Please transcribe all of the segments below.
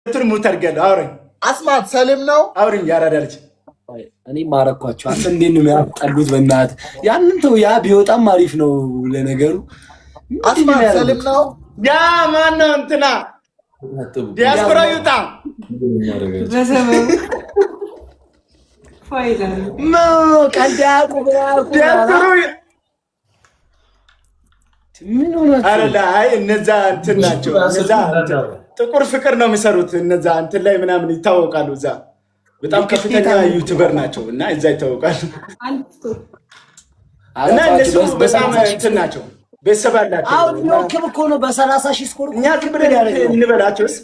ሁለቱን mute አድርጌያለሁ። አውረኝ። አስማት ሰሊም ነው። አውሪኝ ያራዳ ልጅ። እኔ ማረኳቸው። አንተ እንዴት ነው የሚያስጠሉት? በእናትህ ያንን ተው። ያ ቢወጣም አሪፍ ነው ለነገሩ። አስማት ሰሊም ነው። ያ ማን ነው? እንትና ዲያስፖራ ይውጣ። በዘመኑ ፋይዳ ቀልድ አያውቁም። ዲያስፖራ ምን ሆናችሁ? አረ አይ እነዛ እንትን ናቸው። እነዛ ጥቁር ፍቅር ነው የሚሰሩት። እነዛ እንትን ላይ ምናምን ይታወቃሉ። እዛ በጣም ከፍተኛ YouTuber ናቸው እና እዛ ይታወቃሉ። እና እነሱ በጣም እንትን ናቸው፣ ቤተሰብ አላቸው። አሁን ሊወክብ እኮ ነው በ30,000 score። እኛ ዝም ብለን እንበላቸውስ?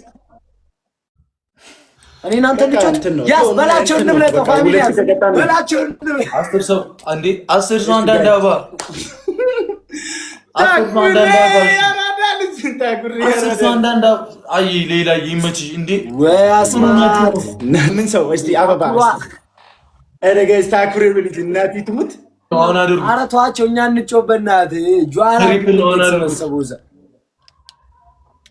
እኔ እናንተ ልጆች ያዝ በላቸው እንብለጠው፣ family ያዝ በላቸው እንብለጠው። 10 ሰው አንዴ፣ 10 ሰው አንዳንድ አበባ፣ 10 ሰው አንዳንድ አበባ፣ 10 ሰው አንዳንድ አበባ። አይ ሌላ ይመችሽ እንዴ። ወይ አስማት። ምን ሰው እስቲ አበባ። ኧረ guys ታኩሪ ልጅ እናቴ ትሙት። አሁን አድርጉ። ኧረ ተዋቸው፣ እኛ እንጮህ በእናትህ ጇራ Triple ነው አድርጉ። የተሰበሰበው እዛ።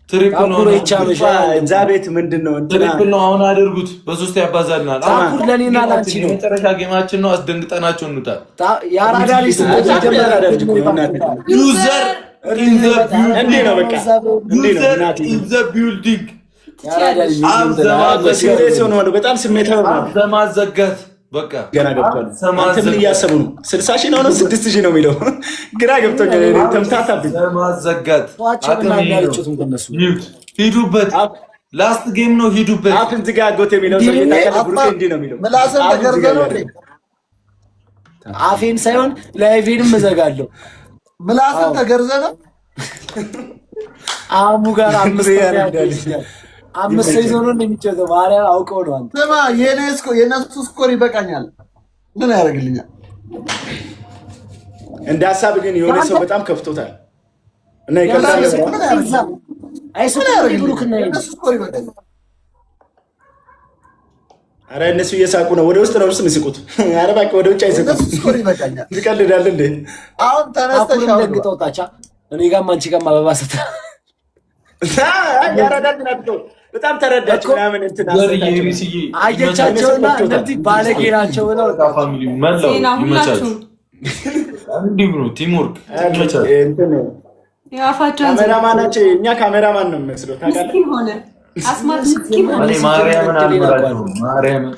Triple ነው። ታኩሮ ይቻመሻ። እዛ ቤት ምንድን ነው እንትና Triple ነው። አሁን አድርጉት። በሶስት ያባዛልናል። ታኩር ለእኔና ላንቺ ነው። የመጨረሻ game ኣችን ነው። አስደንግጠናቸው እንውጣ። የአራዳ ልጅ የአራዳ ልጅ እኮ ነው እናቴ። User in the እንዲህ ነው በቃ እንዲህ ነው User እናቴ። in the building። የአራዳ ልጅ Serious ሆነዋል። በጣም ስሜታዊ ሆነዋል። ዘማዘጋት በቃ። ገና ገብቷል። አንተ ምን እያሰቡ ነው? 60,000 ነው ነው 6,000 ነው የሚለው ግራ ገብቶኛል። እኔ ተምታታብኝ። ዘማዘጋት። ተዋቸው እና የሚያልጩትም ከእነሱ። ሂዱበት። Last game ነው። ሂዱበት። አፍን ዝጋ አጎት የሚለው ሰው ታውቃለህ? ብሩኬ እንዲህ ነው የሚለው። ምላስን አፍን ዝጋ ተገርዘህ ነው እንዴ? አፌን ሳይሆን live ኤንም እዘጋለሁ። ምላስን ተገርዘህ ነው? አሙ ጋር አምስት ሰው ያረዳል። ያለ አምስት ሰው ይዞ ነው እንደሚጫወተው። ማርያም አውቀው ነው አንተ። ስማ፣ የእነሱ score ይበቃኛል። ምን ያደርግልኛል? እንደ ሀሳብ ግን የሆነ ሰው በጣም ከፍቶታል እና ይቅርታ። ምን ያደርግልኛል? አይስቁም ብሩክና የእነሱ score ይበቃኛል። አረ እነሱ እየሳቁ ነው። ወደ ውስጥ ነው ውስጥ የሚስቁት። አረ እባክህ ወደ ውጭ አይስቁም። የእነሱ score ይበቃኛል። ትቀልዳለህ እንዴ? አሁን ተነስተሽ ታኩርም አሁን ደንግጠው ታቻ እኔ ጋም አንቺ ጋም አበባ ሰታ ያረዳል ናቸው። በጣም ተረዳች ምናምን እንትን ዘርዬ አየቻቸውና እነዚህ ባለጌ ናቸው ብለው Family መላው ዜና ይመቻችሁ። ሁላችሁም። እንዲሁ ነው teamwork። ይመቻችሁ። እንትን የአፋቸውን ካሜራማናቸው እኛ ካሜራማን ነው የሚመስለው ታውቃለህ። ምስኪን ሆነ አስማት፣ ምስኪን ሆነ። እኔ ማርያምን አልምላችሁም። ማርያምን።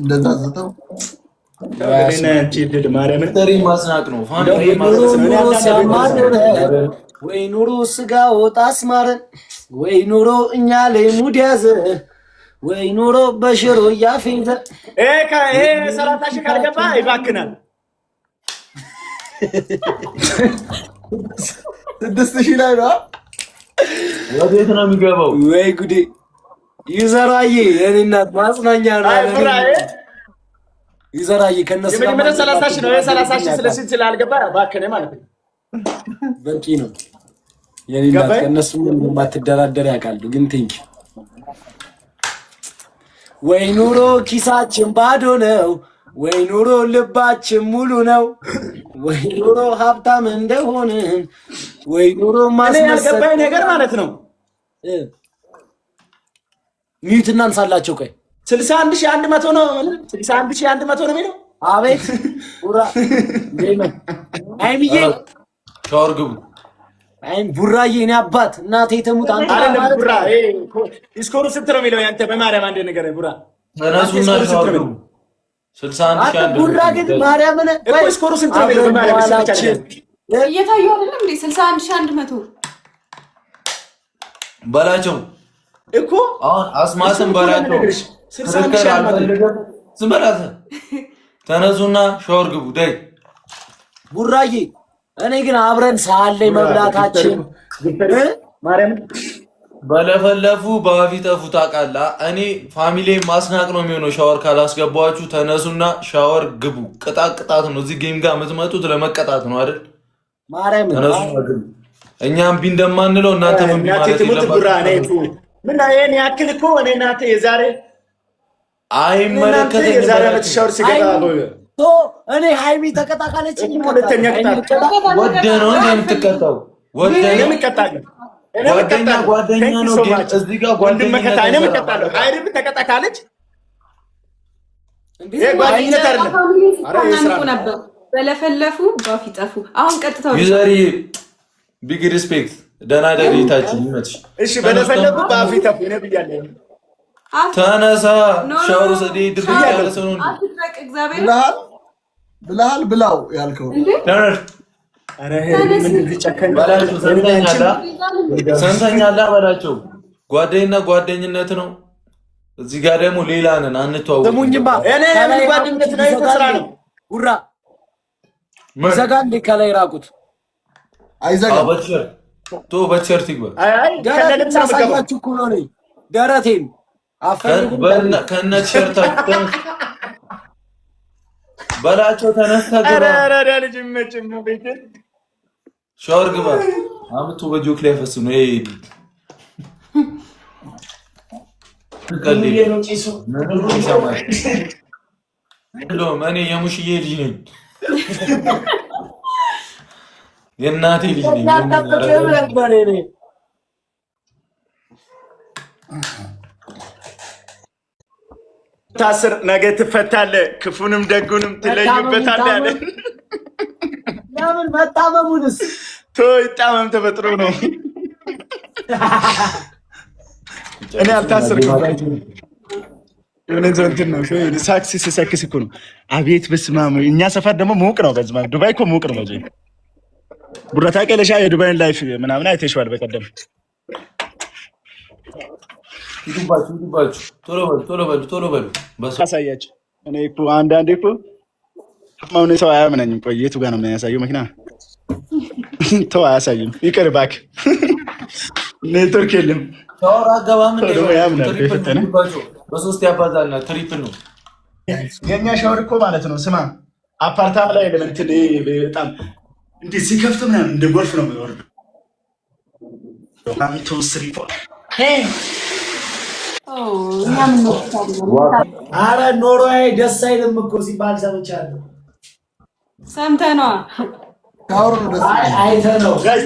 እንደዛ ዝተው እኔና አንቺ ድል ማርያምን። ተሪ ማስናቅ ነው። Family ኑሮ ማስናቅ። ኑሮ ሲያማርረን ወይ ኑሮ ስጋ ወጥ አስማረን፣ ወይ ኑሮ እኛ ላይ mood ያዘ፣ ወይ ኑሮ በሽሮ እያፌዘ። ይሄ 30,000 ካልገባ ይባክናል። 6,000 ላይ ነው። ወዴት ነው የሚገባው? ወይ ጉዴ! ይዘራዬ የኔ እናት ማጽናኛ ነው። አይ ቡራ ይዘራዬ ከነሱ ጋር የመጀመሪያው 30,000 ነው። ይሄ 30,000 ስለዚህ ስላልገባ ባከነ ማለት ነው። በቂ ነው። የኔ እናት ገባኝ? ከእነሱ ምን እንደማትደራደር ያውቃሉ። ግን thank you። ወይ ኑሮ ኪሳችን ባዶ ነው፣ ወይ ኑሮ ልባችን ሙሉ ነው፣ ወይ ኑሮ ሀብታም እንደሆንን፣ ወይ ኑሮ እኔ ማስመሰል። ያልገባኝ ነገር ማለት ነው Mute እናንሳላቸው። ቆይ። 61,100 ነው፣ 61,100 ነው የሚለው። አቤት ቡራ አይምዬ። ሻወር ግቡ። አይም ቡራዬ እኔ አባት እናቴ ተሙት አንተ አይደለም። ማለት ቡራ score ኡ ስንት ነው የሚለው ያንተ? በማርያም አንድ ነገር ቡራ። ተነሱና ሻወር ግቡ። 61 አንተ ሺህ አንድ ቡራ ግን ማርያምን እኮ score ኡ ስንት ነው የሚለው በማርያም እሱ ብቻ ነገር። እየታዩ አይደለም እንዴ? 61,100። በላቸው። እኮ አሁን አስማትን በላቸው። 61 ክርክር ሺህ አንድ መቶ። አልፈልግም። ዝም በላት። ተነሱና ሻወር ግቡ። ዳይ። ቡራዬ እኔ ግን አብረን ሳህን ላይ መብላታችን እ? ማርያምን። በለፈለፉ በአፍ ይጠፉ ታውቃለህ። እኔ family ማስናቅ ነው የሚሆነው። ሻወር ካላስገባችሁ ተነሱና ሻወር ግቡ። ቅጣት ቅጣት ነው። እዚህ game ጋር የምትመጡት ለመቀጣት ነው አይደል? ማርያምን። ተነሱና ግቡ። እኛ እምቢ እንደማንለው እናንተም እምቢ እናቴ ማለት ትሙት ቡራ እኔ የለባችሁም። ምን ይሄን ያክል እኮ እኔ እናቴ የዛሬ አይመለከተኝም። የዛሬ ዓመት ሻወር ስገባ ቶ እኔ ሃይሚ ተቀጣ ካለችኝ ሁለተኛ ቅጣት። ወደ ነው እንደ የምትቀጣው ወደ ነው። ለምን እቀጣለሁ? ጓደኛ ጓደኛ ነው። እዚህ ጋር ወንድም መከታ እኔም እቀጣለሁ። አይሪም ተቀጣ ካለች ይሄ ጓደኝነት አይደለም። ኧረ የስራ ነው። ነበር በለፈለፉ ባፍ ይጠፉ። አሁን ቀጥታው ዩዘሪ big respect። ደህና ደሪታችን ይመችሽ። እሺ በለፈለፉ በአፍ ይተፉ። እኔ ብያለሁ። ተነሳ ሻወር ውሰድ። ድርቅ ያለ ሰው ነው። አትድረቅ። እግዚአብሔር ብለሃል ብለሃል ብላው ያልከው እንዴ ተነስ ኧረ ምን ጨከኝ በላቸው። ሰምተኛላ በላቸው። ጓደኝነት ጓደኝነት ነው። እዚህ ጋር ደግሞ ሌላ ነን፣ አንተዋወቅም። ስሙኝማ እኔ የምን ጓደኝነት ነው? ይሄ ስራ ነው። ጉራ ይዘጋ እንዴ? ከላይ ራቁት አይዘጋም። በቲሸርት ቶ በቲሸርት ይግባ። አይ አይ ከነ ደረቴን ልብስ ነው የምገባው። ላሳያችሁ እኮ ነው እኔ ደረቴን አፈልጉም። ከነ ቲሸርታችሁ በላቸው። ተነስተህ ኧረ ግባ፣ ኧረ ኧረ ልጅ ይመችም ነው ቤት ሻወር ግባ። አምቶ በጆክ ላይ ፈስ ነው። ይሄ ምንም ይሰማል። እኔ የሙሽዬ ልጅ ነኝ፣ የእናቴ ልጅ ነኝ። አልጠብቅህም ነበር እኔ። ታስር ነገ ትፈታለህ፣ ክፉንም ደጉንም ትለዩበታለህ አለ። ለምን መጣመሙንስ? ቶ ይጣመም ተፈጥሮ ነው። እኔ አልታሰርኩም። የሆነ ሰው እንትን ነው የሆነ ሳክስ ሲሰክስ እኮ ነው። አቤት በስመ አብ። እኛ ሰፈር ደግሞ ሙቅ ነው። በስመ አብ ዱባይ እኮ ሙቅ ነው። በዚህ ቡራ ታውቂያለሽ? የዱባይን life ምናምን አይተሽዋል በቀደም። ሂዱባችሁ፣ ሂዱባችሁ፣ ቶሎ በሉ፣ ቶሎ በሉ፣ ቶሎ በሉ። አሳያቸው። እኔ እኮ አንዳንዴ እኮ አሁን ሰው አያምነኝም። ቆይ የቱ ጋር ነው የሚያሳየው መኪና? ተው አያሳይም። ይቅር እባክህ፣ ኔትወርክ የለም። ሻወር አገባም እንዴ? ደግሞ ያምናል triple የፈጠነ ሂዱባቸው። በሶስት ያባዛልና triple ነው። የእኛ ሻወር እኮ ማለት ነው። ስማ አፓርታማ ላይ እንትን በጣም እንዲህ ሲከፍት ምናምን እንደ ጎርፍ ነው የሚወርደው። One, two, three, four. እኛ ምን ወቅታለን? አረ ኖሮዬ ደስ አይልም እኮ ሲባል ሰምቻለሁ። ሰምተነዋ። ሻወር ነው ደስ አይ አይተህ ነው። Guys,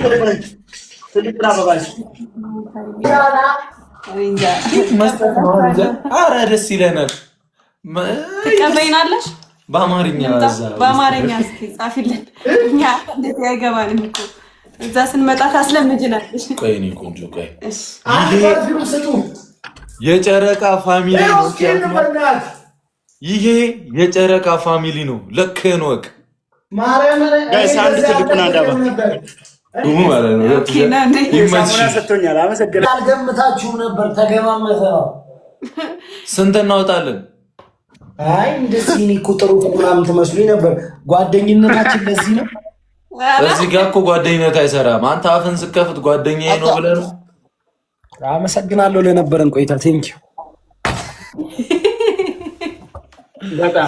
ትልቅ አበባ። እንጃ። መስጠት ነው እንጂ። ኧረ ደስ ይለናል። ትቀበይናለሽ? በአማርኛ እዛ በአማርኛ እስኪ ጻፊልን። እኛ እንደዚህ አይገባንም እኮ፣ እዛ ስንመጣ ታስለምጅናለሽ። ቆይ እኔ ቆንጆ ቆይ። እሺ። አንድ perfume ስጡ። የጨረቃ family ነው። እስኪ በእናትህ። ይሄ የጨረቃ family ነው። ልክህን ወቅ ማርያምን። Guys፣ አንድ ትልቁን አንድ አበባ። ነበር። ዱሙ ማለት ነው። Okay ነው እንዴ? ይመችሽ። ሳሙና ሰጥቶኛል። አመሰግናለሁ። አልገምታችሁም ነበር። ተገማመተ ነው። ስንት እናወጣለን? አይ እንደዚህ እኔ እኮ ጥሩ ምናምን ትመስሉኝ ነበር። ጓደኝነታችን ለዚህ ነው። እዚህ ጋር እኮ ጓደኝነት አይሰራም። አንተ አፍን ስከፍት ጓደኛዬ ነው ብለህ ነው። አመሰግናለሁ ለነበረን ቆይታ። Thank you። በጣም።